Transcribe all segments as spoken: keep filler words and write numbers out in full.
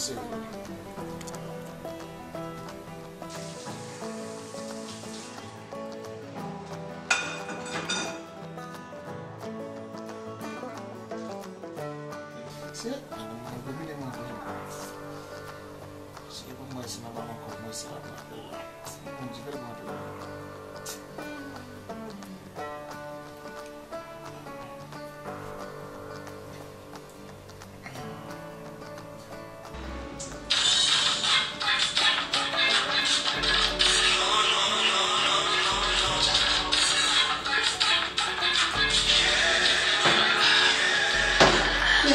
Serye. Se, mwen domine mwen toujou. Si pou mwen, si nan balon kòb mwen, se la pou mwen la. Mwen di fè mwen.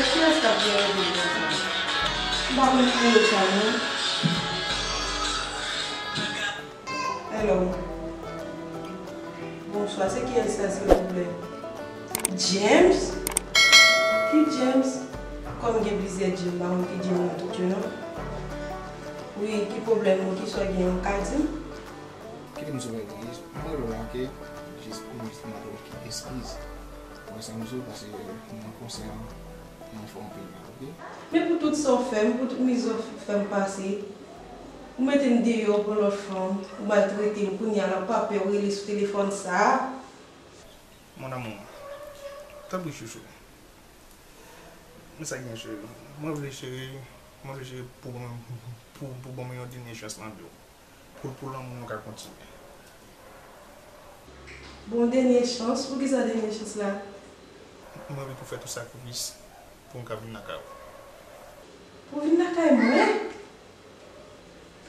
Kiyès k ap rele konsa? M pa konn nimewo sa non. Hello. Bonswa, se kiyès sa, silvouplè? James? Ki James? Kòm gen plizyè James, m pa konn ki James nan tout yo, non. Wi, ki pwoblèm ou? Kisa w gen an, w ka di m? Kite m sou mwen, mwen rele w la, oke? Jis pou m jis mande w ki eskiz. Wè sa m di w, paske mwen konsènan mwen fè w anpil mal, oke? Men pou tout sa w fè m, pou tout mizè w fè m pase, ou mete m deyò pou lòt fanm, ou maltrete m, kounye a la w pa pè, ou rele sou telefòn sa a. Mon amour, tanpri chouchou. Men sa k gen cheri. Mwen vle cheri, mwen vle cheri pou, pou, pou ban mwen yon dènye chans nan vi w. Pou, pou lanmou nou ka kontinye. Bon, dènye chans? Poukisa dènye chans la? Mwen vle pou fè tout sakrifis pou m ka vin lakay ou. Pou vin lakay mwen?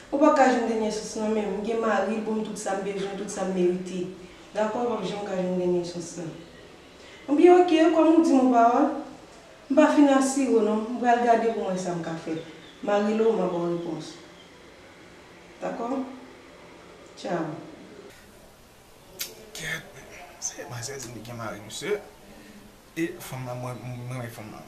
Ou pa ka jwenn dènye chans nan men m. M gen mari, l ban m tout sa m bezwen, tout sa m merite. Dakò, w p ap janm ka jwenn dènye chans lan. Ebyen, oke, kòm ou di m yon pawòl, m pa fin asire w non. M pral gade pou m wè sa m ka fè. M a rele w, m a ba w repons. Dakò? Tchao. Kèt, se manzè di m li gen mari, mesye. E fanm nan, mwen, mwen renmen fanm nan.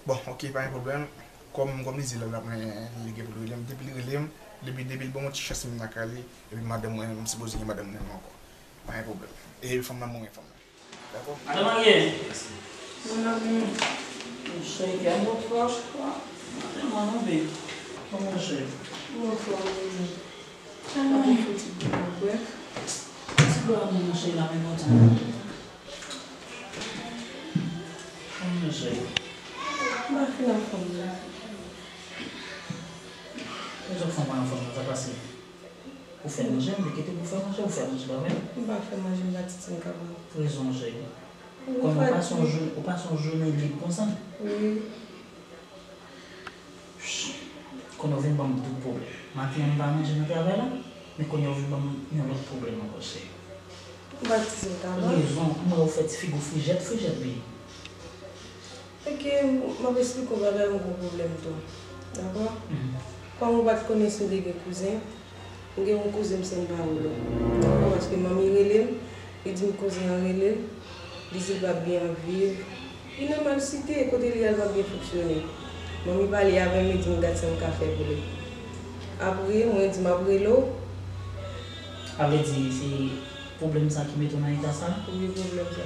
Bon, oke, pa gen pwoblèm. Kòm, kòm li di lè la, mwen, li gen pou l rele m. Depi li rele m, depi, depi l ban m yon ti chans m lakay li, epi madanm mwen, m sipoze gen madanm mwen ankò. Pa gen pwoblèm. E fanm nan, mwen renmen fanm nan. Dakò? Madan marye. Mon amour. Cheri, gen yon bon fwa, fwa. Mwen tèlman tonbe. Kòman cheri? Bon fwa, mon amour. Mwen fè ti bwa bwè. Ti bwa moun cheri la, men kontan. Kòman cheri? M pa fin anfòm non. Kòman w fè pa anfòm nan, sa pase? Ou fè manje, m te kite pou fè manje, ou fè manje pa vre? M pa fè manje, m pa ti timoun kapab. Rezon, cheri. Kòman ou pase yon jounen, ou pase yon jounen lib konsa? Wi. Kounye a w vin ban m tout pwoblèm. Maten an m pa manje nan travay la, men kounye a w vin ban m yon lòt pwoblèm ankò, cheri. M pa ti timoun kapab. Rezon, m wè ou fè ti figi w frijèt, frijèt, byen. Oke, m ap esplike w bagay, m gen yon pwoblèm tou. Dakò? Kòm ou pa t konnen si m te gen kouzen, m gen yon kouzen m send pa ou la. Dakò? Paske manmi rele m, li di m kouzen an rele l, li di l pa byen ap viv. Li nan malsite, kote li al pa byen fonksyone. Manmi pale avè m, li di m gad sa m ka fè pou li. Apre, mwen di m ap rele w. Sa vle di se pwoblèm sa ki mete w nan eta sa? Wi, pwoblèm sa.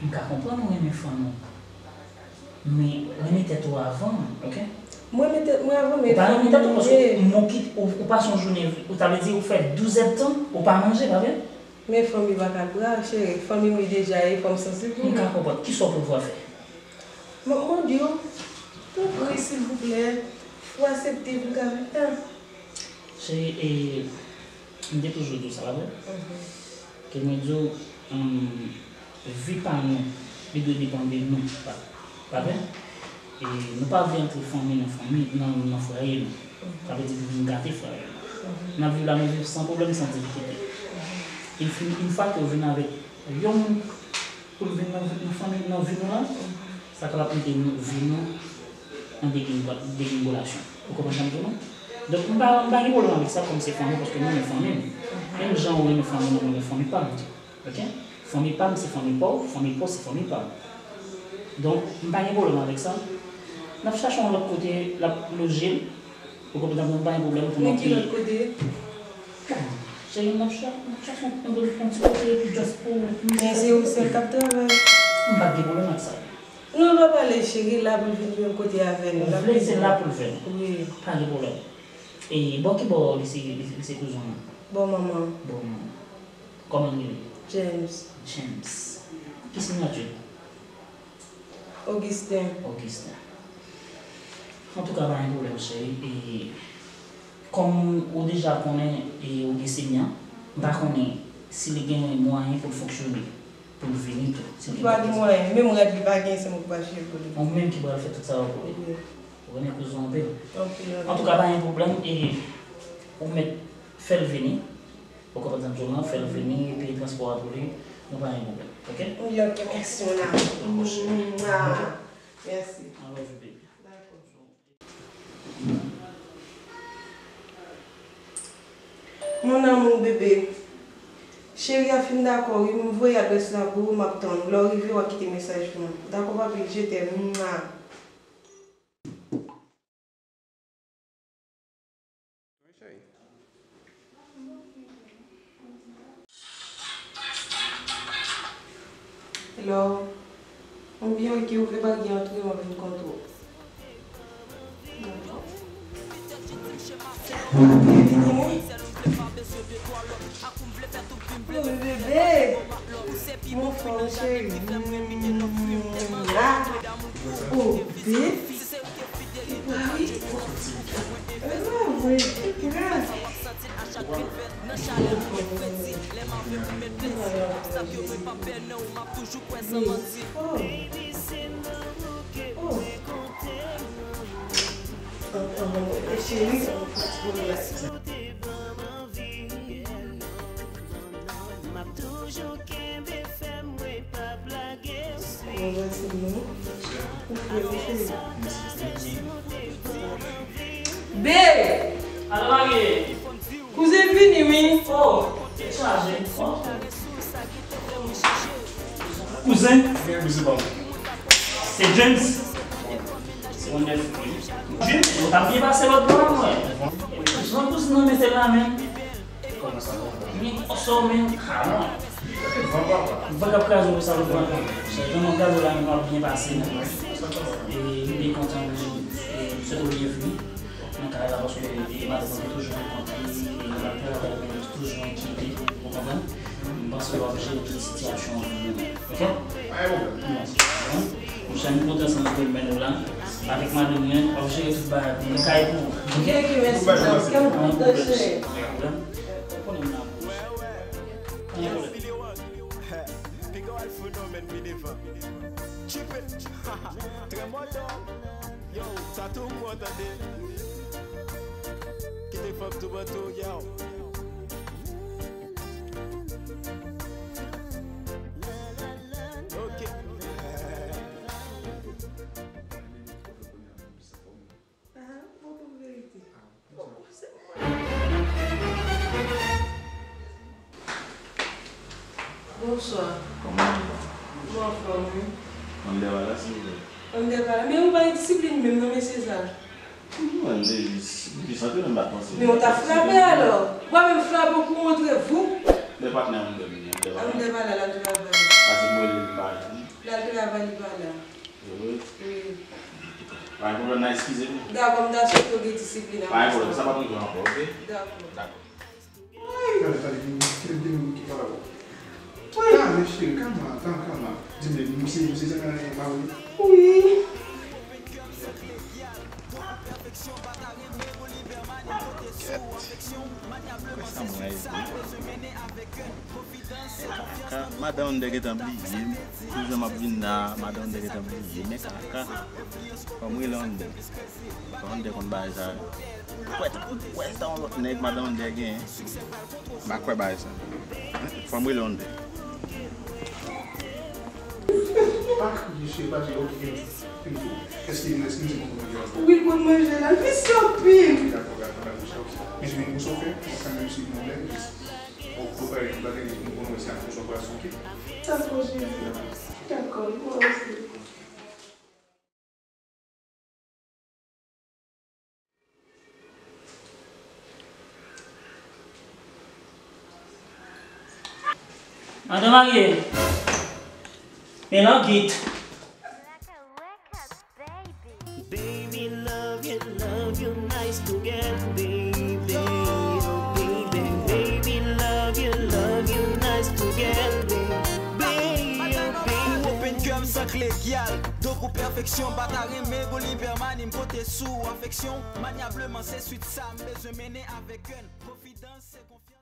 M ka konprann ou renmen fanmi w. Men, renmen tèt ou avan, oke? Mwen renmen tèt mwen avan, men fanmi m ye. Ou pa renmen tèt ou paske m kite ou, ou pase yon jounen, ou ta vle di ou fè douz èdtan, ou pa manje, pa vre? Men fanmi pa ka bra, cheri. Fanmi m li deja ye, fò m sansib pou li. M ka konprann. Kisa w prevwa fè? M ap mande w, tanpri, silvouplè, fò w aksepte pou l ka vin la. Cheri, e, m te toujou di w sa, pa vre? Ke mwen di w, hum, vi pa nou, li dwe depann de nou, pa, pa vre? E nou pa vle antre fanmi nan fanmi, nan, nan fwaye nou. Sa vle di pou vin gate fwaye nou. N ap viv la, nou viv san pwoblèm, san difikilte. Une fin, une fois ke w vin avèk yon moun, pou l vin nan, nan fanmi, nan vi nou an, sa kapab mete nou, vi nou an degrengo-, degrengolasyon. Ou konprann sa m di w lan? Donk, m pa, m pa gen pwoblèm avèk sa, kòm se fanmi w, paske mwen renmen fanmi m. Menm jan ou renmen fanmi w, mwen renmen fanmi pa m tou. Oke? Fanmi pa m, se fanmi pa w, fanmi pa w, se fanmi pa m. Donk, m pa gen pwoblèm avèk sa. N ap chache yon lòt kote l ap loje l. Ou konprann, m pa gen pwoblèm pou n ap... Men ki lòt kote? Bon, cheri, n ap cha-, n ap chache yon, yon, yon ti kote epi just pou, pou... Men se ou sèl k ap travay. M pa gen pwoblèm ak sa. Non, l pa pale, cheri, la pou l vin menm kote avè nou. Ou vle se la pou l vin? Wi. Pa gen pwoblèm. E bò ki bò li se, li, li se kouzin w nan? Bò manman. Bò manman. Kòman l rele? James. James. Ki siyati l? Augustin. Augustin. Antouka, pa gen pwoblèm, cheri. E kòm ou deja konnen, e ou gen semi an, m pa konnen si li gen mwayen pou l fonksyone, pou l vini tou. Si li pa gen mwayen, menm rad li pa gen, se mwen ki pral chèche l pou li. Ou menm ki pral fè tout sa yo pou li. Wi. Ou renmen kouzin w anpil. Anpil, anpil. Antouka, pa gen pwoblèm, e ou mèt fè l vini. Ou konprann sa m di w lan, fè l vini, peye transpò a pou li, nou pa gen pwoblèm, oke? Wi, oke, mèsi, mon amour. Mwa. Mèsi. I love you, baby. Dakò. Mon amour, bebe. Cheri a fin dakò, wi, m voye adrès la pou ou, m ap tann ou. Lè w rive, w a kite mesaj pou mwen. Dakò, papi, je t'aime. Mwa. Hello. Mwen byen, wi, ki ouvri bagay antre, mwen vin kontre w. Dakò. Mwen vin vini, wi. Oh, bebe. Mon fò, cheri. Ah. Oh, bebe. Epa wi. Epa wi. Epa. Oh. Oh. Oh, oh, oh, cheri, oh, oh, oh. Be! Alo, Marie! Kouzen vini, wi. Oh, tèt chaje. Oh. Kouzen? Gen kouzen pa m. Se James. Se yon nèf wi. James, ou t ap byen pase lòt bò la, mwen. Jan kouzen nan mete la, men. Kòman sa va? Men, sa w men, ah, non. Van k ap kraze w sa lòt bò la. Jan m ap gade w la, men w ap byen pase, non. E, m byen kontan, e, m swete w byenveni nan kay la, paske, e, madanm mwen te toujou reponn, e, l ap travay, men li toujou enkyete, ou konprann? M panse w ap jere tout sitiyasyon an pou mwen, oke? Pa gen pwoblèm. Bon, m kontan sa m te mennen w la. Avèk madanm mwen, w ap jere tout bagay pou mwen. Kay pou ou. Oke, oke, mèsi. Tout bagay pase. Pa gen pwoblèm. Pa gen pwoblèm. Ou konnen m la pou ou. Pa gen pwoblèm. Piga w al fè w nan men pi devan. Chipe. Trè mòdò. Yo, sa tou mwen tande. Kite fanm tou ban tou, yo. Ok. Ah, bon, bon, verite. Bonswa. Kòman w ye? Mwen anfòm, wi. Anndan pa la, silvouplè. Anndan pa la. Men ou pa gen disiplin menm non, mesye sa. Mwen, jis, jis antre nan bat panse. Men ou ta frape alò. Ou pa menm frape pou montre vou. Men patnè m, anndan pa la, l ap travay. Pase mwen, li pa la. L al travay, li pa la. Wi. Pa gen pwoblèm, n a eskize nou. Dakò, m ta swete w gen disiplin. Pa gen pwoblèm, sa p ap rive ankò, oke? Dakò. Dakò. Tande, tande, kite m, kite m pale avè w. Tande, cheri, kalma, kalma, kalma. Di m, misye, misye se nan mari? Wi. Kèt. Kòman sa mwen ye? Kaka, madan Wonder gentan bliye m. Tou jan m ap vin la, madan Wonder gentan bliye m. Men kaka, fò m rele Wonder. Fò Wonder konn bagay sa yo. Ou kwè, ou kwè se ta yon lòt nèg madan Wonder genyen? M pa kwè bagay sa. Fò m rele Wonder. Pa kriye, cheri, pa kriye, ok, ok. Èske, èske misye konn manje la? Wi, l konn manje la, l visye anpil. Dakò, dakò, dakò, sa, ok. Mesye, men pou sa w fè, ou ka menm si nou lè, jis, ou, ou prepare yon bagay, jis pou nou konn wè si ap konn sou pwason, ok? Dakò, cheri. Dakò, m pran osi. Madan Marie, men langit. Sank legal, donk ou pèfeksyon. Bata renmen Goli Permani, m konte sou afeksyon. Manyableman se swit sa m bezwen mennen avèk gèn. Konfidans se konfyans.